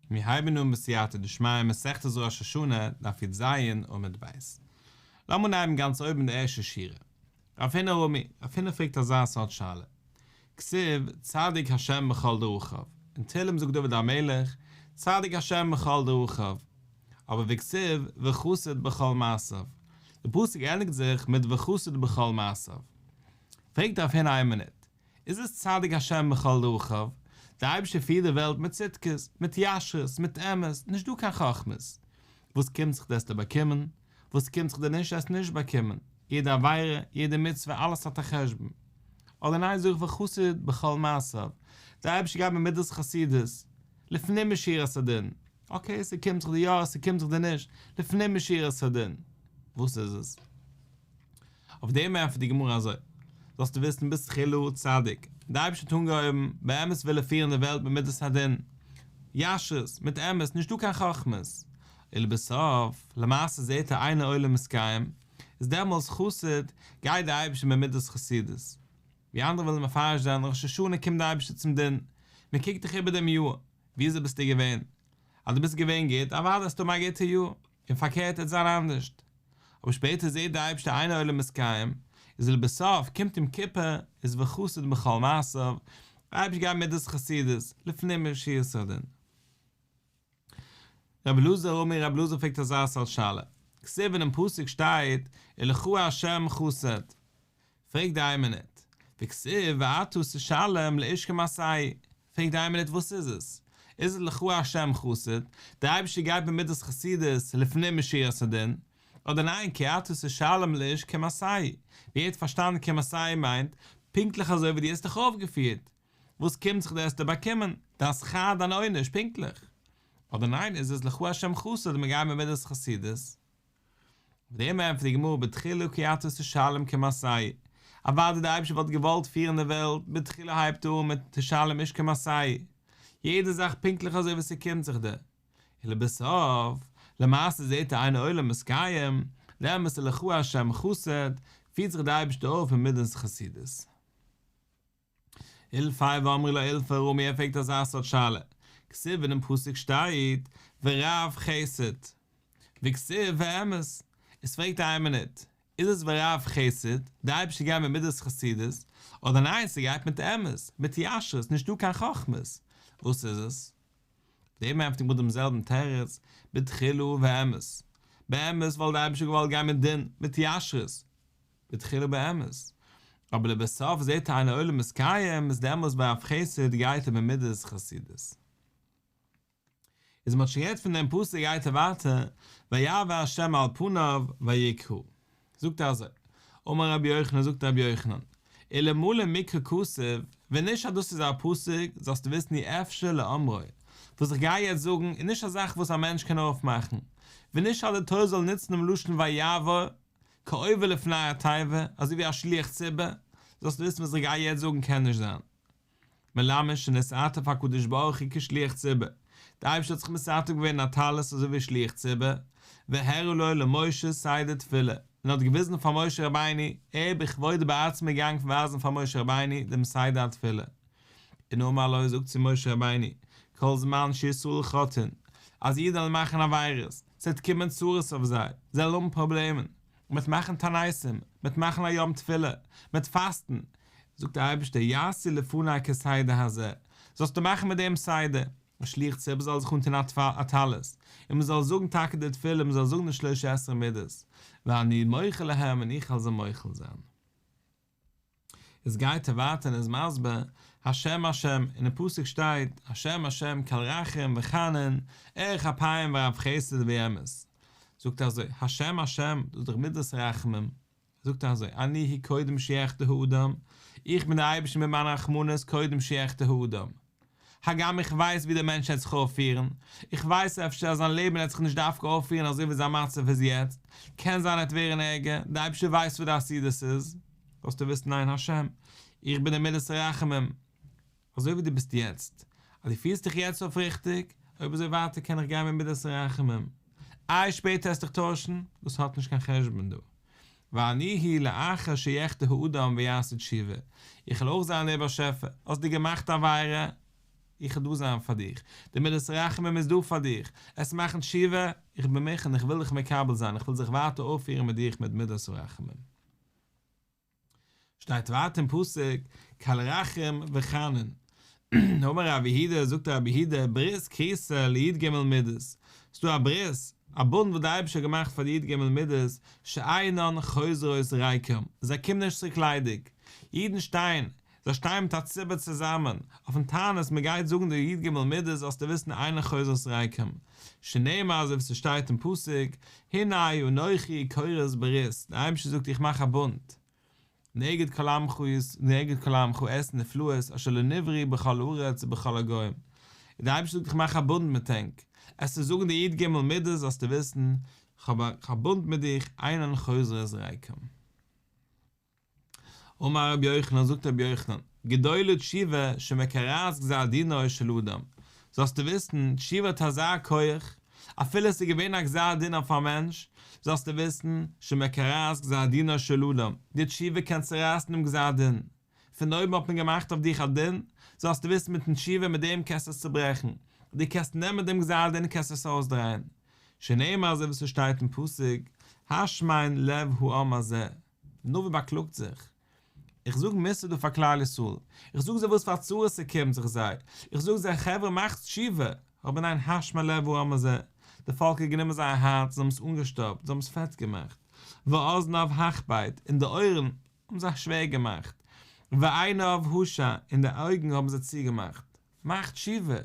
מיר הייבן אן בסייעתא דשמיא מסכת ראש השנה, דף י"ז, עמוד ב'. לאמיר אנהייבן גאנץ אויבן די ערשטע שורה. רב הונא רמי, רב הונא פרעגט אזא סארט שאלה. כתיב צדיק ה' בכל דרכיו, אין תהלים זאגט דוד המלך, צדיק ה' בכל דרכיו, אבער וכתיב וחסיד בכל מעשיו, די פסוק ענדיגט זיך מיט וחסיד בכל מעשיו. פרעגט רב הונא איין מינוט, איז עס צדיק השם בכל דרכיו, דער אייבערשטער פירט די וועלט מיט צדקות, מיט ישרות, מיט אמת, נישט דא קיין חכמות. וואס קומט זיך דיר עסטו באקומען, וואס קומט זיך דיר נישט עסט נישט באקומען, יעדע עבירה, יעדע מצוה, אלעס האט א חשבון. אדער ניין זאג איך וחסיד בכל מעשיו, דער אייבערשטער גייט מיט מידת חסידות, לפנים משורת הדין, okay ס'קומט זיך דיר יא, ס'קומט זיך דיר נישט, לפנים משורת הדין, וואס איז עס? אויף דעם ענטפערט די גמרא אזוי, זאלסטו וויסן בתחילה צדיק, דער אייבערשטער האט אנגעהויבן, באמת וויל ער פירן די וועלט מיט מידת הדין, ישרות, מיט אמת, נישטא קיין חכמות, ולבסוף, למעשה זעט ער אין העולם מתקיים, איז דעמאלס חסיד, גייט דער אייבערשטער מיט מידת חסידות. ווי אנדערע ווילן מפרש זיין, ראש השנה קומט דער אייבערשטער צום דין, מען קוקט דיך איבער דעם יאר, וויאזוי ביסטו געווען? אז דו ביסט געווען גוט, אוודאי וועסטו האבן א גוטע יאר, און פארקערט וועט זיין אנדערשט. אבער שפעטער זעט דער אייבערשטער אין העולם מתקיים, איז לבסוף קומט יום כיפור, איז וחסיד בכל מעשיו, דער אייבערשטער גייט מידת חסידות, לפנים משורת הדין. רבי אלעזר רמי רבי אלעזר פרעגט אזא סארט שאלה, כתיב אינעם פסוק שטייט ולך ה' חסד, פרעגט די איין מינוט, וכתיב ואתה תשלם לאיש כמעשהו, פרעגט די איין מינוט וואס איז עס? איז עס לך ה' חסד, דער אייבערשטער גייט במידת חסידות לפנים משורת הדין, אדער ניין כי אתה תשלם לאיש כמעשהו, ווי ער האט פארשטאנען כמעשהו מיינט, פונקטליך אזוי ווי דו האסט דיך אויפגעפירט, וואס קומט זיך דיר עסטו באקומען, דיין שכר דיין עונש, פונקטליך. אדער ניין איז עס לך ה' חסד מען גייט במידת חסידות? אויף דעם ענטפערט די גמרא בתחילה כי אתה תשלם כמעשהו, אוודאי דער אייבערשטער וואלט געוואלט פירן די וועלט, בתחילה הייבט ער אן מיט תשלם איש כמעשהו, יעדע זאך פונקטליך אזוי ווי ס'קומט זיך דיר, ולבסוף, למעשה זעט ער אין העולם מתקיים, דעמאלס איז לך ה' חסד, פירט זיך דער אייבערשטער אויף אין מידת חסידות. אילפא ואמרי לה אילפא רמי ער פרעגט אזא סארט שאלה, כתיב אינעם פסוק שטייט ורב חסד, וכתיב ואמת, איז פרעגט ער איין מינוט, איז עס ורב חסד, די אייבערשטער גייט מיט מידת חסידות, אדער ניין ס'גייט מיט אמת, מיט ישרות, נישטא קיין חכמות, וואס איז עס? אויף דעם ענטפערט די גמרא דעם זעלבן תירוץ, בתחילה באמת, באמת וואלט די אייבערשטער געוואלט גיין מיט דין, מיט ישרות, בתחילה באמת, אבער לבסוף זעט ער אין העולם מתקיים, איז דעמאלס ורב חסד גייט ער במידת חסידות. איז מ'האט שוין גערעדט פון דעם פסוק גייט ער ווייטער, ויעבר ה' על פניו ויקרא. זאגט ער אזוי, אמר רבי יוחנן זאגט רבי יוחנן, אלמלא מקרא כתוב, ווען נישט אז דאס איז א פסוק, זאלסטו וויסן אי אפשר לאומרו, וואס איך גיי יעצט זאגן איז נישט א זאך וואס א מענטש קען אויפמאכן, ווען נישט אז די תורה זאל נוצן דעם לשון ויעבר, כעובר לפני התיבה, אזוי ווי א שליח ציבור, זאלסטו וויסן וואס איך גיי יעצט זאגן קען נישט זיין. מלמד שנתעטף הקדוש ברוך הוא כשליח ציבור, דער אייבערשטער האט זיך מתעטף געווען אין א טלית אזוי ווי שליח ציבור, והראה לו למשה סדר תפילה, און האט געוויזן פאר משה רבינו, ער בכבודו ובעצמו געגאנגען ווייזן פאר משה רבינו דעם סדר התפילה. און אמר לו זאגט צו משה רבינו, כל זמן שישראל חוטאין, אז אידן וועלן מאכן עבירות, ס'וועט קומען צרות אויף זיי, זיי וועלן האבן פראבלעמען, מ'וועט מאכן תעניתים, מ'וועט מאכן א יום תפילה, מ'וועט פאסטן, זאגט דער אייבערשטער, יעשו לפני כסדר הזה, זאלסטו מאכן מיט דעם סדר, א שליח ציבור זאל זיך אנטון א טלית, און מ'זאל זאגן טאקע די תפילה, מ'זאל זאגן די שלש עשרה מידות, ואני מוחל להם און איך וועל זיי מוחל זיין. איז גייט ער ווייטער און איז מסביר, השם השם, אינעם פסוק שטייט, השם השם קל רחום וחנון, ארך אפים ורב חסד ואמת. זאגט ער אזוי, השם השם, דאס איז דאך מידת רחמים, זאגט ער אזוי, אני הוא קודם שיחטא האדם, איך בין דער אייבערשטער מיט מיין רחמנות קודם שיחטא האדם. הגם איך ווייס ווי דער מענטש העט זיך אויפפירן, איך ווייס אפשר אז זיין לעבן העט זיך נישט דווקא אויפפירן אזוי ווי זיין מצב איז יעצט, קען זיין ער העט ווערן ערגער, דער אייבערשטער ווייסט וואס די עתידות איז, זאלסטו וויסן ניין השם, איך בין דער מידת הרחמים, אזוי ווי דו ביסט יעצט, אז דו פירסט דיך יעצט אויף ריכטיג, אויב אזוי ווייטער קען איך גיין מיט מידת הרחמים, איי שפעטער העסט דיך טוישן, דאס האט נישט קיין חשבון דא. ואני הוא לאחר שיחטא האדם ויעשה תשובה, איך וועל אויך זיין דער באשעפער, האסט דו געמאכט א עבירה? איך וועל דא זיין פאר דיך, די מידת רחמים איז דא פאר דיך, עסט מאכן תשובה, איך בין מוכן, איך וויל דיך מקבל זיין, איך וויל זיך ווייטער אויפפירן מיט דיך מיט מידת הרחמים. שטייט ווייטער אין פסוק, קל רחום וחנון. אמר רב יהודה, זאגט רב יהודה, ברית כרותה לי"ג מידות, ס'דא א ברית, א בונד וואס דער אייבערשטער האט געמאכט פאר די י"ג מידות, שאינן חוזרות ריקם, זיי קומען נישט צוריק ליידיג, אידן שטיין, זיי שטייען מיט א ציבור צוזאמען, אויפן תענית מען גייט זאגן די י"ג מידות זאלסטו וויסן אינן חוזרות ריקם, שנאמר אזוי ווי ס'שטייט אין פסוק, הנה אנכי כורת ברית, דער אייבערשטער זאגט איך מאך א בונד, נגד כל עמך נגד כל עמך את הנפלאות אשר לא נבראו בכל הארץ ובכל הגוים, און דער אייבערשטער זאגט איך מאך א בונד מיט ענק, עסטו זאגן די י"ג מידות זאלסטו וויסן, כ'האב א בונד מיט דיך, אינן חוזרות ריקם. אמר רבי יוחנן, זאגט רבי יוחנן, גדולה תשובה שמקרעת גזר דינו של אדם, זאלסטו וויסן, תשובה האט אזא כח, אפילו עס איז געווען א גזר דין אויף א מענטש, זאלסטו וויסן, שמקרעת גזר דינו של אדם, די תשובה קען צורייסן דעם גזר דין, פון אויבן האט מען געמאכט אויף דיך א דין, זאלסטו וויסן מיטן תשובה מיט דעם קענסטו עס צוברעכן, דו קענסט נעמען דעם גזר דין און קענסט עס אויסדרייען, שנאמר אזוי ווי ס'שטייט אין פסוק, השמן לב העם הזה, נביא באקלאגט זיך, איך זאג מוסר דא פאר כלל ישראל, איך זאג זיי וואס פאר צרות ס'קומט זיך זיי, איך זאג זיי חברה מאכטס תשובה, אבער ניין השמן לב העם הזה, די פאלק האט גענומען זייער הארץ זיי האבן עס אנגעשטאפט, זיי האבן עס פעט געמאכט, ואזניו הכבד, און די אויערן האבן זיי שווער געמאכט, ועיניו השע, און די אויגן האבן זיי צוגעמאכט. מאך תשובה,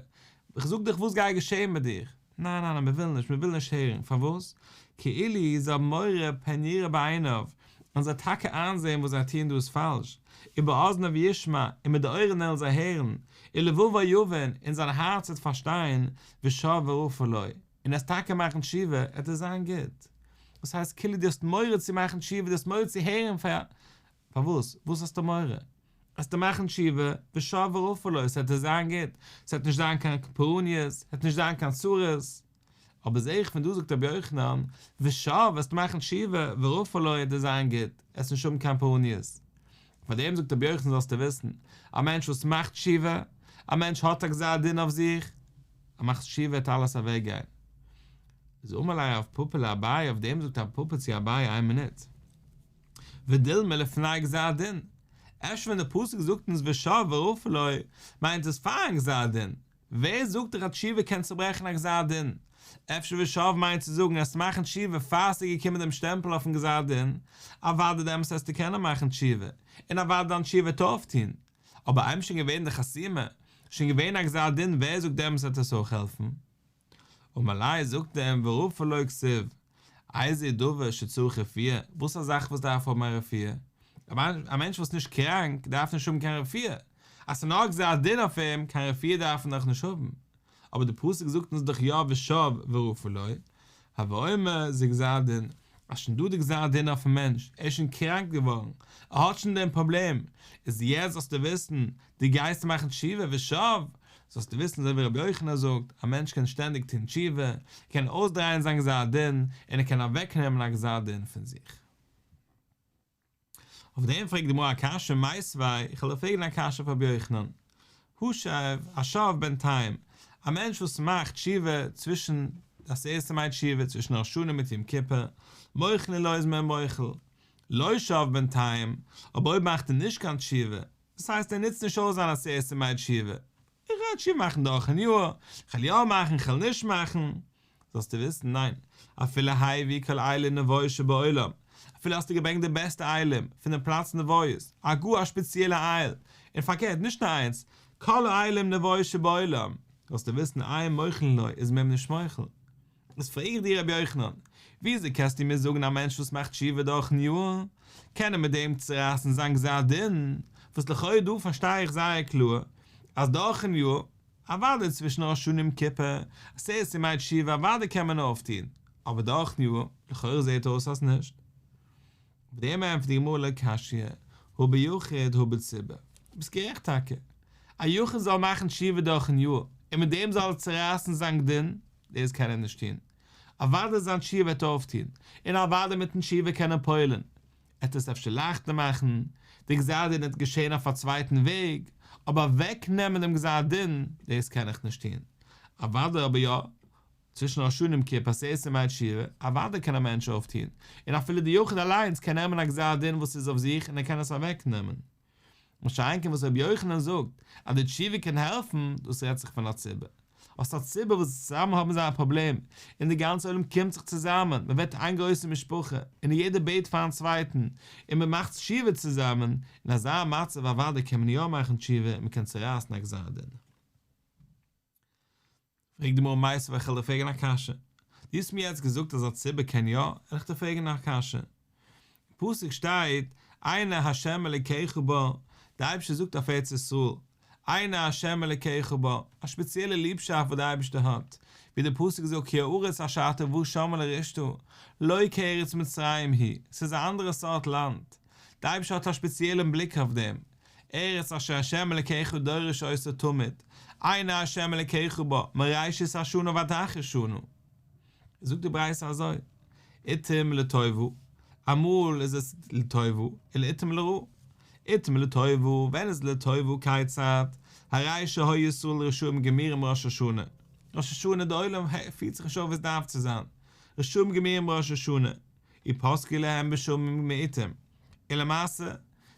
איך זאג דיך וואס גייט געשען מיט דיר, ניין ניין ניין מען וויל נישט, מען וויל נישט הערן, פארוואס? כאילו זיי האבן מורא פן יראה בעיניו, וועלן זיי טאקע איינזען וואס זיי טוען דא איז פאלש, ובאזניו ישמע, און מיט די אויערן וועלן זיי הערן, ולבבו יבין, און זיין הארץ וועט פארשטיין, ושב ורפא לו, און עסט טאקע מאכן תשובה, עט עס זיין גוט. וואס הייסט כאילו דו האסט מורא צו מאכן תשובה, דו האסט מורא צו הערן פאר פארוואס? וואס האסטו מורא? עסטו מאכן תשובה, ושב ורפא לו, ס'עט דיר זיין גוט, ס'עט נישט זיין קיין פורעניות, ס'עט נישט זיין קיין צרות. אבער זעה איך פון דא זאגט רבי יוחנן, ושב, וועסטו מאכן תשובה, ורפא לו, עט דיר זיין גוט, עסט נישט האבן קיין פורעניות. פאר דעם זאגט רבי יוחנן זאלסטו וויסן, א מענטש וואס מאכט תשובה, א מענטש האט א גזר דין אויף זיך, ער מאכט תשובה וועט אלעס אוועק גיין. איז אמר ליה רב פפא לאביי, אויף דעם זאגט רב פפא צו אביי איין מינוט. ודילמא לפני גזר דין, אפשר ווען די פסוק זאגט אונז ושב ורפא לו, מיינט עס פארן גזר דין, ווער זאגט דיך אז תשובה קען צוברעכן א גזר דין? אפשר ושב מיינט צו זאגן עסט מאכן תשובה פאר ס'איז געקומען דעם שטעמפל אויפן גזר דין, אוודאי דעמאלטס עסטו קענען מאכן תשובה, און אוודאי דיין תשובה וועט אויפטון, אבער איינמאל שוין געווען די חתימה, שוין געווען א גזר דין ווער זאגט דעמאלטס וועט עס אויך העלפן? אמר ליה זאגט ער אים ורפא לו כתיב, איזהו דבר שצריך רפואה, וואס א זאך וואס דארף האבן א רפואה? א מענטש וואס איז נישט קראנק דארף נישט האבן קיין רפואה, אז ס'איז נאר גזר דין אויף אים, קיין רפואה דארף ער נאך נישט האבן, אבער די פסוק זאגט אונז דאך יא ושב ורפא לו, הוי אומר זה גזר דין, אז שוין דא די גזר דין אויפן מענטש, ער איז שוין קראנק געווארן, ער האט שוין דעם פראבלעם, איז יעצט זאלסטו וויסן, דו גייסט מאכן תשובה ושב, זאלסטו וויסן אזוי ווי רבי יוחנן זאגט, א מענטש קען שטענדיג טון תשובה, ער קען אויסדרייען זיין גזר דין, און ער קען אוועקנעמען א גזר דין פון זיך. אויף דעם פרעגט די גמרא א קשיא, מיתיבי, איך וועל דיר פרעגן א קשיא אויף רבי יוחנן, השב, השב בינתיים, א מענטש וואס מאכט תשובה צווישן עשרת ימי תשובה, צווישן ראש השנה מיט יום כיפור, מוחלין לו איז מען מוחל, לא שב בינתיים, אבער אויב מאכט ער נישט קיין תשובה, דאס הייסט ער נוצט נישט אויס זיין עשרת ימי תשובה, איך גיי תשובה מאכן דורכן יאר, איך וועל יא מאכן, איך וועל נישט מאכן, זאלסטו וויסן, ניין, אפילו הביא כל אילי נבו שבעולם, אפילו האסטו געברענגט די בעסטע אילים פון דעם פלאץ נבו, א גאר א שפעציעלע איל, און פארקערט, נישט נאר איינס, כל האילים נבו שבעולם, זאלסטו וויסן, אין מוחלין לו, איז מען אים נישט מוחל. איז פרעג איך דיר רבי יוחנן, וויאזוי קענסטו מיר זאגן א מענטש וואס מאכט תשובה דורכן יאר, קען ער מיט דעם צורייסן זיין גזר דין, וואס לכאו' דא פארשטיי איך זייער קלאר, אז דורכן יאר, אוודאי צווישן ראש השנה יום כיפור, עשרת ימי תשובה אוודאי קען מען אויפטון, אבער דורכן יאר, לכאורה זעהט אויס אז נישט. אויף דעם ענטפערט די גמרא לא קשיא, הא ביחיד הא בציבור. ביסט גערעכט טאקע. א יחיד זאל מאכן תשובה דורכן יאר, און מיט דעם זאל ער צורייסן זיין דין, דאס קען ער נישט טון. אוודאי זיין תשובה וועט אויפטון, און אוודאי מיטן תשובה קען ער פועל'ן, עט עס אפשר לייכטער מאכן, די גזר דין וועט געשען אויף א צווייטן וועג, אבער אוועק נעמען דעם גזר דין, דאס קען איך נישט טון. אוודאי אבער יא, צווישן ראש השנה יום כיפור עשרת ימי תשובה, אוודאי קען א מענטש אויפטון, און אפילו די יחיד אליינס קען נעמען א גזר דין וואס איז אויף זיך און ער קען עס אוועק נעמען. מה שאין כן וואס רבי יוחנן זאגט אז די תשובה קען העלפן, דאס רעדט זיך פון א ציבור. האסט א ציבור וואס צוזאמען האבן זיי א פראבלעם, און די גאנצע עולם קומט זיך צוזאמען, מען ווערט איין גרויסע משפחה, און יעדער בעט פארן צווייטן, און מען מאכט תשובה צוזאמען, אין אזא מצב אוודאי קען מען יא מאכן תשובה און מען קען צורייסן א גזר דין. פרעגט די גמרא מיתיבי, איך וועל דיר פרעגן א קשיא. דו האסט מיר יעצט געזאגט אז א ציבור קען יא, וועל איך דיר פרעגן א קשיא. אין פסוק שטייט, עיני ה' אלוקיך בה, דער אייבערשטער זאגט אויף ארץ ישראל, עיני ה' אלוקיך בה, א שפעציעלע ליבשאפט וואס דער אייבערשטער האט, ווי דער פסוק זאגט כי הארץ אשר אתה בא שמה לרשתה, לא כארץ מצרים היא, ס'איז א אנדערע סארט לאנד, דער אייבערשטער האט א שפעציעלן בליק אויף דעם, ארץ אשר ה' אלקיך דורש אותה תמיד, עיני ה' אלקיך בה, מראשית השנה ועד אחרית שנה. זאגט די ברייתא אזוי, עתים לטובה, אמאל איז עס לטובה, ולעתים לרעה. עתים לטובה, ווען איז לטובה כיצד, הרי שהיו ישראל רשעים גמורים בראש השנה, ראש השנה די עולם פירט זיך נישט אויף ווי עס דארף צו זיין, רשעים גמורים בראש השנה, ופסקו להם בשמים מועטים, און למעשה,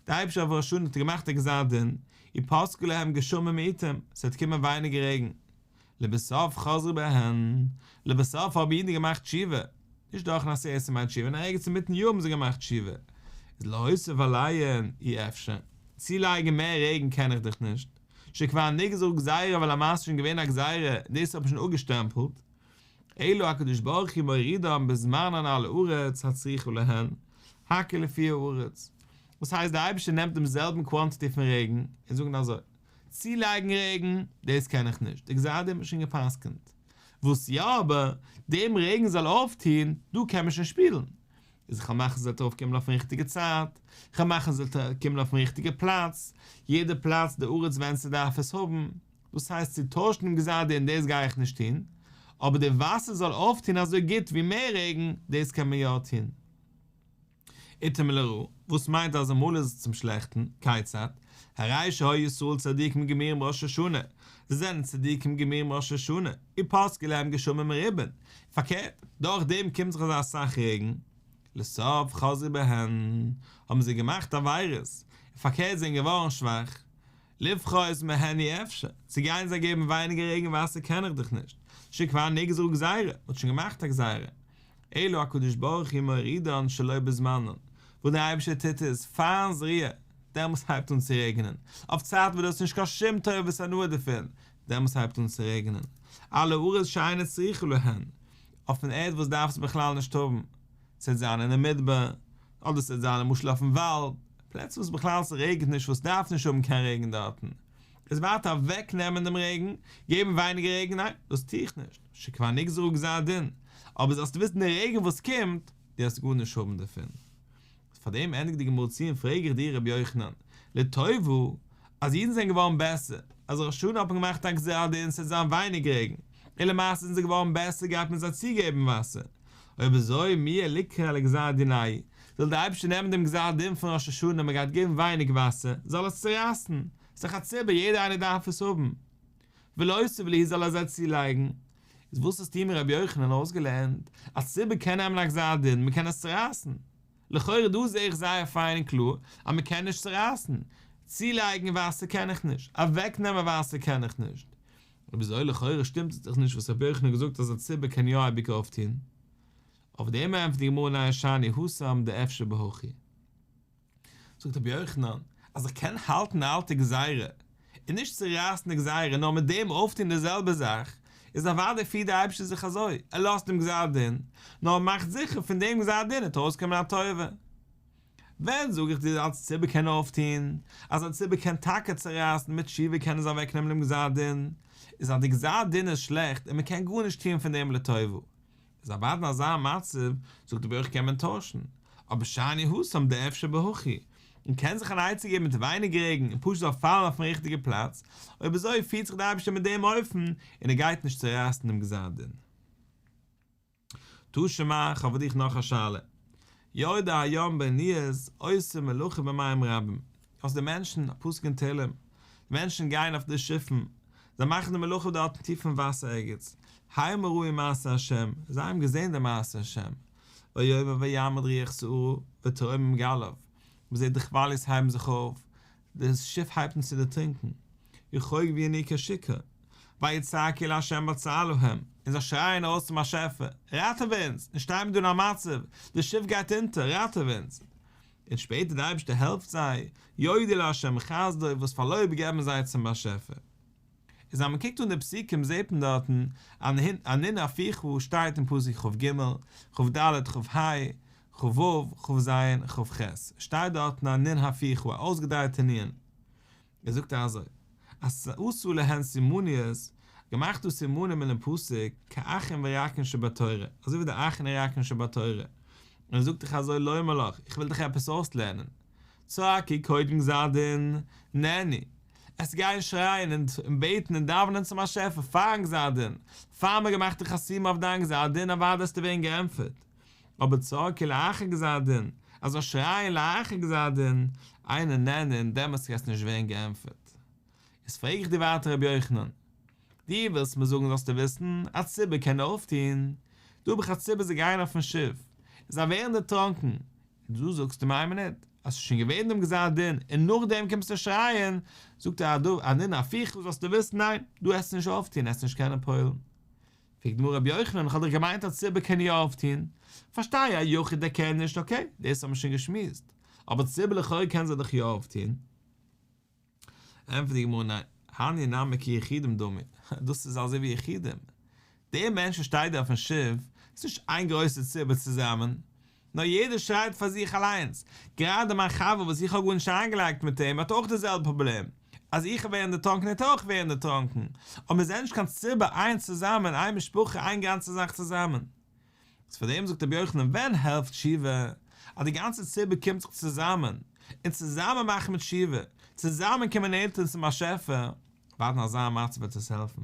דער אייבערשטער אויף ראש השנה האט געמאכט א גזר דין, ופסקו להם גשמים מועטים, ס'וועט קומען ווייניגער רעגן. לבסוף חזרו בהן, לבסוף האבן אידן געמאכט תשובה, נישט דורכן עשרת ימי תשובה, נאר ערגעץ אינמיטן יאר האבן זיי געמאכט תשובה, איז להוסיף עליהן אי אפשר, צולייגן מער רעגן קען איך דאך נישט, שכבר נגזרה גזירה ווייל למעשה איז שוין געווען א גזירה און דאס האט מען שוין אפגעשטעמפלט, אלא הקדוש ברוך הוא מורידן בזמנן על הארץ הצריכה להן, הכל לפי הארץ. וואס הייסט דער אייבערשטער נעמט דעם זעלבן קוואנטיטי פון רעגן און זאגן אזוי, צולייגן רעגן, דאס קען איך נישט, די גזר דין האט מען שוין גע'פסק'נט. וואס יא אבער, דעם רעגן זאל אויפטוהן, דא קען מען שוין שפילן. איז איך וועל מאכן ס'זאל ארויפקומען אויפן ריכטיגע צייט, איך וועל מאכן ס'זאל קומען אויפן ריכטיגע פלאץ, יעדע פלאץ די ארץ ווען ס'דארף עס האבן, דאס הייסט צו טוישן דעם גזר דין דאס גיי איך נישט טון, אבער די וואסער זאל אויפטון אזוי גוט ווי מער רעגן, דאס קען מען יא טון. עתים לרעה, וואס מיינט אז אמאל איז עס צום שלעכטן, כיצד? הרי שהיו ישראל צדיקים גמורים בראש השנה, זיי זענען צדיקים גמורים ראש השנה, ופסקו להם גשמים מרובין, פארקערט, דורך דעם קומט זיך אזא סאך רעגן. לסוף חזרו בהן, האבן זיי געמאכט עבירות, און פארקערט זענען געווארן שוואך, לפחות מהן אי אפשר, צו גיין זיי געבן ווייניגער רעגן וואסער קען איך דאך נישט, שכבר נגזרה גזירה, מען האט שוין געמאכט א גזירה, אלא הקדוש ברוך הוא מורידן שלא בזמנן, וואס דער אייבערשטער טוט איז, פארן זריעה, דעמאלס הייבט אן צו רעגענען, אויף צייט וואס דו האסט נישט קיין שום טובת הנאה דערפון, דעמאלס הייבט אן צו רעגענען, על הארץ שאינה צריכה להן, אויפן ערד וואס דארף עס בכלל נישט האבן, ס'וועט זיין אינעם מדבר, אדער ס'וועט זיין למשל אויפן וואלד, פלעצער וואס בכלל ס'רעגנט נישט וואס דארף נישט האבן קיין רעגן דארטן, איז ווייטער אוועק נעמען דעם רעגן, געבן ווייניגער רעגן, ניין, דאס טו איך נישט, שכבר נגזרה גזר דין, אבער זאלסטו וויסן די רעגן וואס קומט, דו וועסט גארנישט האבן דערפון. פאר דעם ענדיגט די גמרא צו און פרעג איך דיר רבי יוחנן, לטובה, אז אידן זענען געווארן בעסער, אז ראש השנה האט מען געמאכט א גזר דין ס'וועט זיין ווייניג רעגן, און למעשה זענען זיי געווארן בעסער גייט מען זיי צוגעבן וואסער, אויב אזוי מיהא ליקרי לגזר דינייהו, זאל דער אייבערשטער נעמען דעם גזר דין פון ראש השנה מען גייט געבן ווייניג וואסער, זאל עס צורייסן, ס'איז דאך א ציבור יעדער איינער דארף עס האבן, ולותיב להו זאל ער זיי צולייגן. איז וואס האסטו מיר רבי יוחנן אויסגעלערנט אז ציבור קען נעמען א גזר דין מען קען עס צורייסן? לכאורה דא זעה איך זייער פיין און קלאר אז מען קען נישט צורייסן, צולייגן וואסער קען איך נישט, אוועקנעמען וואסער קען איך נישט, אויב אזוי לכאורה שטימט עס דאך נישט וואס רבי יוחנן האט געזאגט אז א ציבור קען יא אייביג אויפטון. אויף דעם ענטפערט די גמרא ניין שאני התם דאפשר בהכי. זאגט רבי יוחנן אז איך קען האלטן די אלטע גזירה און נישט צורייסן די גזירה נאר מיט דעם אויפטון די זעלבע זאך, איז אוודאי פירט דער אייבערשטער זיך אזוי, ער לאזט דעם גזר דין, נאר ער מאכט זיכער פון דעם גזר דין וועט ארויסקומען א טובה. ווען זאג איך דיר אז ציבור קען אויפטון, אז א ציבור קען טאקע צורייסן מיט תשובה קענען זיי אוועקנעמען דעם גזר דין, איז אז די גזר דין איז שלעכט און מען קען גארנישט טון פון דעם לטובה, איז אוודאי אין אזא מצב, זאגט רבי יוחנן קען מען טוישן, אבער שאני התם דאפשר בהכי, און קען זיך אן עצה געבן מיט ווייניג רעגן און פשוט זאל פאלן אויפן ריכטיגע פלאץ, אויב אזוי פירט זיך דער אייבערשטער מיט דעם אופן און ער גייט נישט צורייסן דעם גזר דין. תא שמע, כ'האב פאר דיך נאך א שאלה. יורדי הים באוניות עושים מלאכה במים רבים. אז די מענטשן, א פסוק אין תהלים, מענטשן גייען אויף די שיפן, זיי מאכן די מלאכה דארטן טיף אין וואסער ערגעץ, המה ראו מעשה השם, זיי האבן געזען די מעשה השם, ויאמר ויעמד רוח סערה ותרומם גליו, מען זעט די כוואליעס הייבן זיך אויף, די שיף הייבט אן צו דערטרינקן, יחוגו וינועו כשיכור, ויצעקו אל ה' בצר להם, און זיי שרייען אויס צום באשעפער, ראטעווע אונז, אונז שטייען מיר דא אין א מצב, די שיף גייט אונטער, ראטעווע אונז. און שפעטער די אייבערשטער העלפט זיי, יודו לה' חסדו, וואס פאר לויב געבן זיי צום באשעפער. איז אז מען קוקט אן די פסוקים זעט מען דארטן א נון הפוכה שטייט אין פסוק כ"ג, כ"ד, כ"ה, כ"ו, כ"ז, כ"ח, שטייט דארטן א נון הפוכה, א אויסגעדרייטע נון. ער זאגט אזוי, עשה להן סימניות, געמאכט דא סימנים אינעם פסוק, כאחין ורקין שבתורה, אזוי ווי די אחין און רקין שבתורה, און ער זאגט דיך אזוי לומר לך, איך וויל דיך עפעס אויסלערנען, צעקו קודם גזר דין, נענו, עסט גיין שרייען און בעטן און דאווענען צום באשעפער פארן גזר דין, פאר מ'האט געמאכט די חתימה אויף דיין גזר דין אוודאי וועסטו ווערן געענטפערט, אבער צעקו לאחר גזר דין, אז זאלסט שרייען לאחר גזר דין, אינן נענין, דעמאלטס קענסטו נישט ווערן געענטפערט. איז פרעג איך דיר ווייטער רבי יוחנן, דו ווילסט מיר זאגן זאלסטו וויסן, א ציבור קען אויפטון, דא האב איך א ציבור זיי גייען אויפן שיף, און זיי ווערן דערטראנקן, און דו זאגסט אים איין מינוט, אז ס'איז שוין געווען דעם גזר דין, און נאכדעם קומסטו שרייען, זאגט ער א נון הפוכה זאלסטו וויסן, ניין, דו העסט נישט אויפטון, העסט נישט קענען פועל'ן. פרעגט די גמרא רבי יוחנן, איך האב דאך געמיינט אז ציבור קען יא אויפטוהן, פארשטיי א יחיד דער קען נישט, אקעי, דאס האבן מיר שוין געשמועסט, אבער ציבור לכאורה קען זיי דאך יא אויפטוהן. ענטפערט די גמרא ניין, הני נמי כיחידים דמי, דאס איז אזוי ווי יחידים, דער מענטש וואס שטייט דא אויפן שיף, איז נישט איין גרויסע ציבור צוזאמען, נאר יעדער שרייט פאר זיך אליינס, גראדע מיין חבר וואס איך האב גארנישט איינגעלייגט מיט אים האט אויך די זעלבע פראבלעם, אז איך ווער דערטראנקען וועט ער אויך ווערן דערטראנקען, אבער מיר זענען נישט קיין ציבור איינס צוזאמען, איין משפחה, איין גאנצע זאך צוזאמען. איז פאר דעם זאגט רבי יוחנן ווען העלפט תשובה? אז די גאנצע ציבור קומט זיך צוזאמען, און צוזאמען מאכן מיר תשובה, צוזאמען קומען נענטער צום באשעפער, ווארט אין אזא מצב וועט עס העלפן.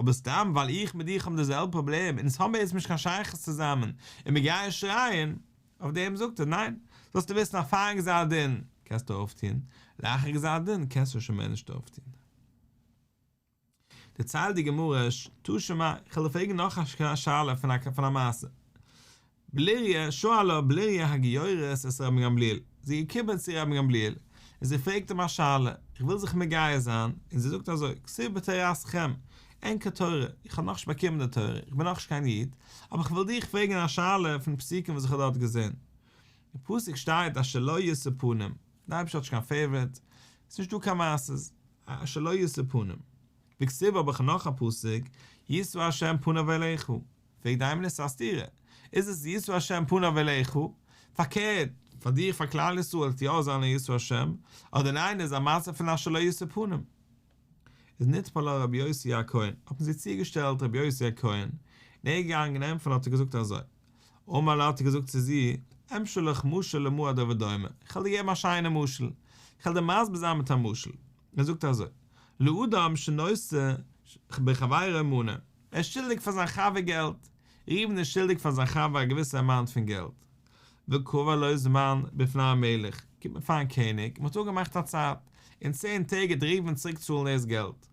אבער סתם ווייל איך מיט דיך האבן די זעלבע פראבלעם און אונז האבן בעצם נישט קיין שייכות צוזאמען און מיר גייען שרייען, אויף דעם זאגט ער ניין, זאלסטו וויסן אז פארן גזר דין קענסטו אויפטון, לאחר גזר דין קענסטו שוין מער נישט אויפטון. דערציילט די גמרא, תא שמע, איך וועל דיר פרעגן נאך א שאלה פון א מעשה. בלוריא, שאלה בלוריא הגיורת את רבן גמליאל, זי איז געקומען צו רבן גמליאל, און זי פרעגט אים א שאלה, איך וויל זיך מגייר זיין, און זי זאגט אזוי, כתיב בתורתכם, ענקער תורה, איך האב נאכנישט באקומען די תורה, איך בין נאכנישט קיין איד, אבער איך וויל דיך פרעגן א שאלה פון פסוקים וואס איך האב דארט געזען. אין פסוק שטייט אשר לא ישא פנים, דער אייבערשטער האט נישט קיין פעיוואריט, עס איז נישטא קיין מעשות, אשר לא ישא פנים. וכתיב האב איך נאך א פסוק, ישא ה' פניו אליך. פרעגט די גמרא ס'איז א סתירה, איז עס ישא השם פניו אליך, פארקערט, פאר דיך פאר כלל ישראל וועט יא זיין א ישא השם, אדער ניין איז א מצב פון אשר לא ישא פנים. איז נטפל לה רבי יוסי הכהן, האט מען זי צוגעשטעלט רבי יוסי הכהן, און ער איז געגאנגען ענטפערן האט ער געזאגט אזוי, אמר לה האט ער געזאגט צו זי, אמשול לך משל למה הדבר דומה, איך וועל דיר געבן א שיינע משל, איך וועל דיר מסביר זיין מיט א משל, ער זאגט אזוי, לאדם שנושא בחבירו מנה, ער איז שולדיג פאר זיין חבר געלט, ראובן איז שולדיג פאר זיין חבר א געוויסע אמאונט פון געלט, וקבע לו זמן בפני המלך, קומט מען פארן קעניג, מען האט אפגעמאכט א צייט, אין צען טעג גייט ראובן צוריק צאלן דאס געלט,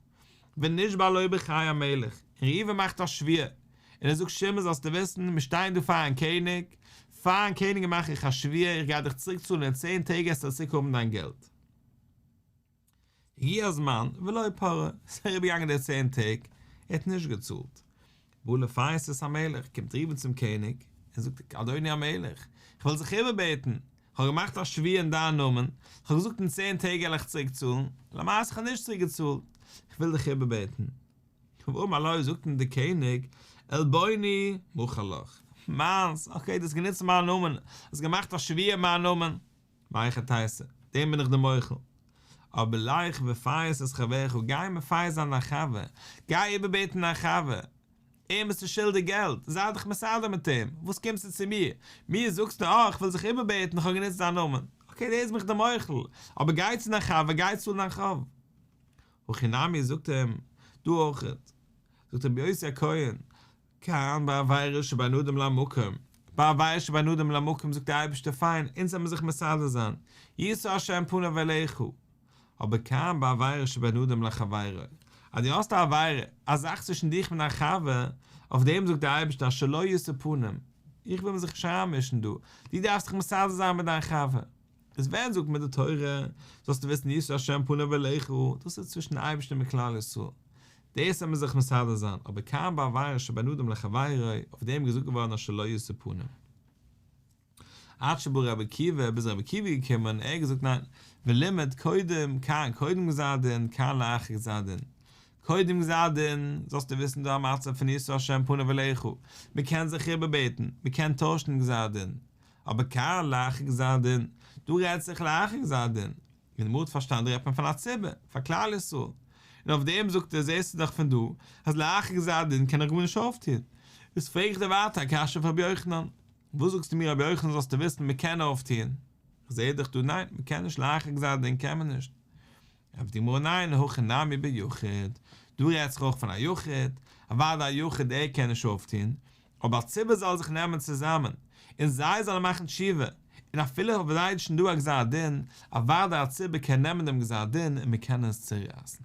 ונשבע לו בחיי המלך, און ראובן מאכט א שבועה, און ער זאגט שמעון זאלסטו וויסן, מיר שטייען דא פארן קעניג, פארן קעניג מאך איך א שבועה, איך גיי דיך צוריק צאלן אין צען טעג וועסטו צוריק האבן דיין געלט. הגיע הזמן ולא פרעו, ס'איז אריבערגעגאנגען די צען טעג, ער האט נישט געצאלט. בא לפייס את המלך, קומט ראובן צום קעניג, און זאגט, אדוני המלך, איך וויל זיך איבערבעטן, איך האב געמאכט א שבועה אין דיין נאמען, איך האב געזאגט אין צען טעג וועל איך צוריק צאלן, למעשה איך האב נישט צוריק געצאלט, איך וויל דיך איבערבעטן. ואמר לו, זאגט אים דער קעניג, עלבוני מחול לך, מיינס, אקעי, דו האסט גענוצט מיין נאמען, האסט געמאכט א שבועה אין מיין נאמען, מהיכי תיתי, דעם בין איך דיר מוחל. אבער לך ופייס את חברך, גיי מפייס זיין דיין חבר, גיי איבערבעטן דיין חבר, אים ביסטו שולדיג געלט, זיי דיך מסדר מיט אים, וואס קומסטו צו מיר, מיר זאגסטו אה איך וויל זיך איבערבעטן איך האב גענוצט דיין נאמען, אקעי דאס בין איך דיר מוחל, אבער גיי צו דיין חבר, גיי צאל דיין חוב. הכי נמי זאגט אים דא אויכעט, זאגט רבי יוסי הכהן, כאן בעבירה שבין אדם למקום, ביי עבירה שבין אדם למקום זאגט דער אייבערשטער פיין, אונז וועלן מיר זיך מסדר זיין, ישא השם פניו אליך. אבער כאן בעבירה שבין אדם לחבירו, אז דו האסט א עבירה, א זאך צווישן דיך מיט דיין חבר, אויף דעם זאגט דער אייבערשטער אשר לא ישא פנים, איך וויל זיך נישט אריינמישן דא, דו דארפסט זיך מסדר זיין מיט דיין חבר. איז ווען זאגט מיר די תורה, זאלסטו וויסן ישא השם פניו אליך, דאס איז צווישן אייבערשטן מיט כלל ישראל, דאס זאל מען זיך מסדר זיין, אבער כאן בעבירה שבין אדם לחבירו, אויף דעם איז געזאגט געווארן אשר לא ישא פנים. עד שבא רבי עקיבא, ביז רבי עקיבא איז געקומען, ער האט געזאגט ניין, ולימד קודם כאן קודם גזר דין, כאן לאחר גזר דין. קודם גזר דין, זאלסטו וויסן דא א מצב פון ישא השם פניו אליך, מען קען זיך איבערבעטן, מען קען טוישן גזר דין, אבער כאן לאחר גזר דין, דא רעדט זיך לאחר גזר דין, און די גמרא האט פארשטאנען דא רעדט מען פון א ציבור, פאר כלל ישראל, און אויף דעם זאגט ער זעסטו דאך פון דא אז לאחר גזר דין קען איך גארנישט אויפטון, איז פרעג איך דיר ווייטער א קשיא אויף רבי יוחנן, וואס זאגסטו מיר רבי יוחנן זאלסטו וויסן מען קען אויפטון, איך זעה דאך דא ניין מען קען נישט לאחר גזר דין קען מען נישט, ענטפערט די גמרא ניין הכא נמי ביחיד, דא רעדט זיך אויך פון א יחיד, אוודאי א יחיד ער קען נישט אויפטון, אבער א ציבור זאל זיך נעמען צוזאמען, און זיי זאלן מאכן תשובה, און אפילו אויב זיי איז שוין דא א גזר דין, אוודאי א ציבור קען נעמען דעם גזר דין און מען קען עס צורייסן.